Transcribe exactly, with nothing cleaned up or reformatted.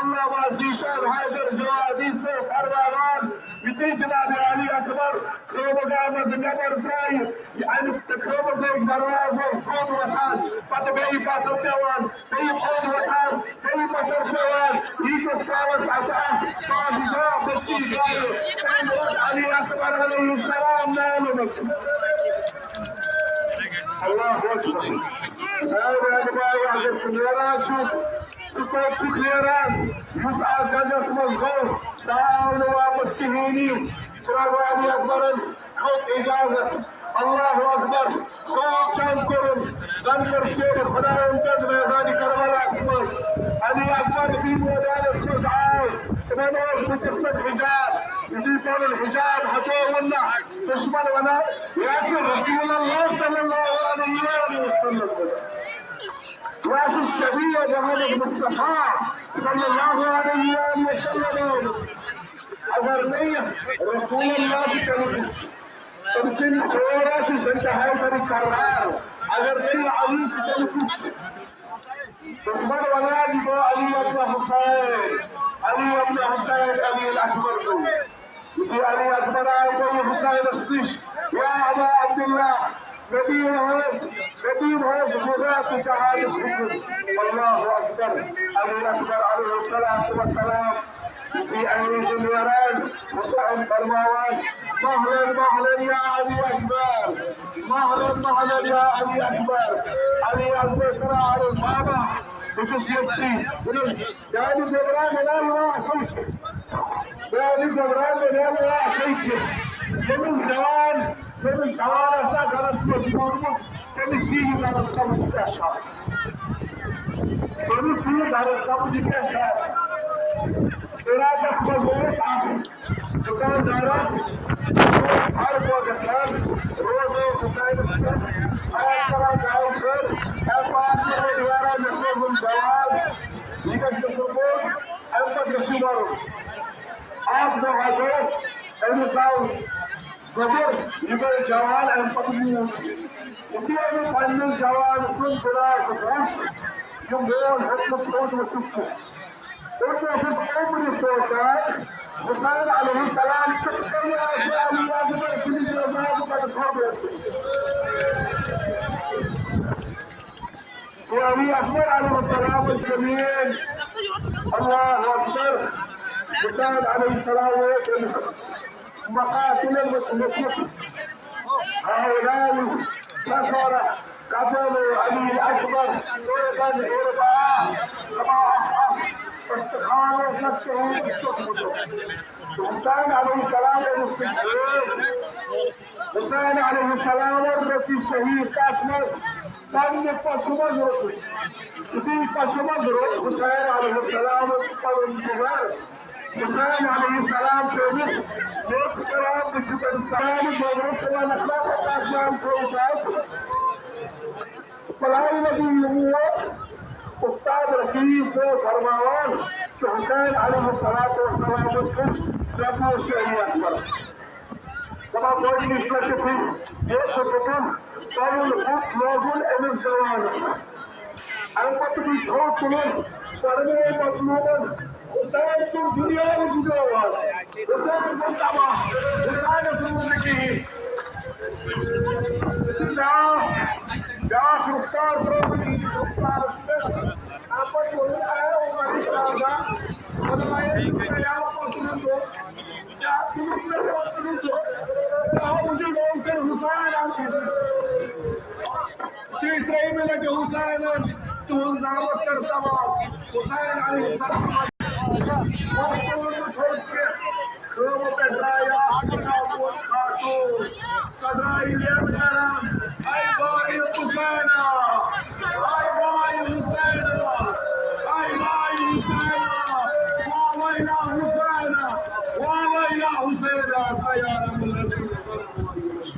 اللہ واس ذیشان حیدر جوادی صٲب فرماوان، یُتھُے جناب علی اکبر خٲمہٕ گاہ منٛز نٮ۪بر درٛایہِ، یہِ اَمہِ خٲمہٕ گاہُک دروازٕ اوس بۄن وۄتھان، پتہٕ بیٚیہِ پتھر پٮ۪وان، بیٚیہِ بۄن وۄتھان، بیٚیہِ پتھر پٮ۪وان، ییٖتِس کالس اَتہِ اکھ پاس گاہ بچی گاہ، تَمہِ پتہٕ علی اکبر علیہ السلام نالہٕ منٛز۔ اللہ اکبر۔ اے میانہِ بایہِ، اگر ژٕ نیران چھُکھ، ژٕ کوٚت چھُکھ نیران؟ یُس اتھ جنگس منٛز گوٚو، سُہ آو نہٕ واپس کِہیٖنۍ۔ جناب علی اکبرن ہیوٚت اجازت۔ اللہ اکبر۔ خوب جنگ کوٚرُن۔ زن کٔر شیرِ خدایَن پٮ۪ٹھ میدانِ کربلاہس منٛز۔ علی اکبر یُتھُے مٲدانس منٛز آو، تِمن اوس بُتھِس پٮ۪ٹھ حجاب۔ یُتھُے پنُن حجاب ہٹووُن نا، دشمن ونان، "یہِ ہا چھُ رسول اللہ صلی اللہ علیہ وسلم۔ یہِ ہا چھُ شبیہ محمد مصطفیٰ صلی اللہ علیہ وسلم۔ اگر نہٕ یہِ رسول اللہ چھُ، تیٚلہِ کُس چھُ؟ تٔمۍ سٕنٛدۍ ژور ٲسۍ زِندٕ حیدر کرار۔ اگر نہٕ یہِ علی چھُ، تیٚلہِ کُس چھُ؟" دشمن ونان، "یہِ گوٚو علی ابن حسین، علی ابن حسین، علی اکبر گوٚو۔" یُتھُے علی اکبر آو، گوٚو حسینس نِش، "یا ابا عبداللہ، مےٚ دِیِو حظ، مےٚ دِیِو حظ غزوۃ جہادُک حُکم۔" اللہ اکبر۔ علی اکبر علیہ الصلوۃ والسلام یُتھُے اَمہِ وِزِ نیران، حسین فرماوان، "مہلن مہلن یا علی اکبر، مہلن مہلن یا علی اکبر۔" علی اکبر کران، "عرض بابا، بہٕ چھُس ییٚتھی۔" میانہِ گوٚبرا مےٚ نا یِوان اَصٕل چھِ۔ میانہِ گوٚبرا مےٚ نا یِوان اَصٕل چھِ۔ ییٚمِس جوان، ییٚمِس جوان آسہِ نا گرس منٛز روٗدمُت، تٔمِس چھِ یہِ غلط سمجھ گژھان۔ تٔمِس چھِ یہِ غلط سمجھ گژھان۔ عراقس منٛز اوس اکھ دُکاندارا ہر دۄہ گژھان، روزٕ اوس حسینس پٮ۪ٹھ، آیت کران دعوت کٔر، "اے پانٛژھ پروردگارا، مےٚ سوزُن جواب، یہِ گژھِ گژھُن کوٚت؟ اَمہِ پتہٕ گژھِ یہِ مَرُن۔" اکھ دۄہ حظ گوٚو، أمِس آو گوٚبُر، یہِ گوٚو جوان، اَمہِ پتہٕ موٗد۔ یُتھُے أمۍ پننِس جوان سُنٛد بُڑھاپہٕ وُچھ، یہِ مول ہیوٚتمُت تھوٚد ؤتھِتھ چھُ۔ أمۍ اوسُس عمرِ سونٛچان، حسین علیہ السلام کِتھ کٔنۍ آسہِ علی اکبر سٕنٛدِ جنازٕ پتہٕ تھوٚد ؤتھِتھ۔ علی اکبر علیہ السلام زمین۔ اللہ اکبر۔ حسین علیہ السلام ووت أمِس مقاتلن منٛز لیٚکھِتھ، "هؤلاء كفرة قتلوا علي الأكبر ضربا ضربا كما استخانوا نفسهم بالتهمة." حسین علیہ السلام اوس شہید۔ حسین علیہ السلام اوس شہید، تتھ منٛز پننہِ پشہِ منٛز روٚٹُس۔ یُتھُے پشہِ منٛز روٚٹ حسین علیہ السلام پنُن جگر، حسین علیہ السلام چھُ أمِس نوٚٹ کران، بہٕ چھُس أمِس سانہِ بٲگرُک تِمن اخلاق پاک جان تھٲوِتھ آز۔ فلاحی نبی یِمو استاد رفیع صٲب فرماوان کہ حسین علیہ الصلوۃ والسلام اوس ربو شہید اکبر۔ دپان گۄڈٕنِچ لٹہِ پھِرِ ییٚلہِ سُہ دِتُن، پنُن بُتھ لوگُن أمِس جوانس۔ اَمہِ پتہٕ گٔے تھوٚد تُلُن، پرنے مظلومن حسین سُنٛد دُنیا وُچھ گوٚو آز۔ حسین سُنٛد تباہ، حسینس روٗد نہٕ کِہیٖنۍ۔ بیٛاکھ، بیٛاکھ رُخسار ترٛوومُت یہِ رُخسارس پٮ۪ٹھ۔ اَمہِ پتہٕ ووٚنُن، اے عمر سادہ، خۄدایے، ژےٚ آو پتہٕ دۄہ، ژےٚ آو پتہٕ دۄہ، ژےٚ آو وُجوٗد اوس تیٚلہِ حسین اکھ۔ شیٚیہِ ترٛیٚیِمہِ لٹہِ حسینن تُہُنٛد ناو کٔر تباہ۔ حسین علیہ السلام۔ قومو پٮ۪ٹھ درٛاے اکھ خاتوٗن۔ سۄ درٛاے یَتھ کران، "اے بھائی حسینا، اے بھائی حسینا، اے بھائی حسینا، وا ویلا حسینا، وا ویلا حسینا، سیارہ الرسول صلی اللہ علیہ وسلم۔"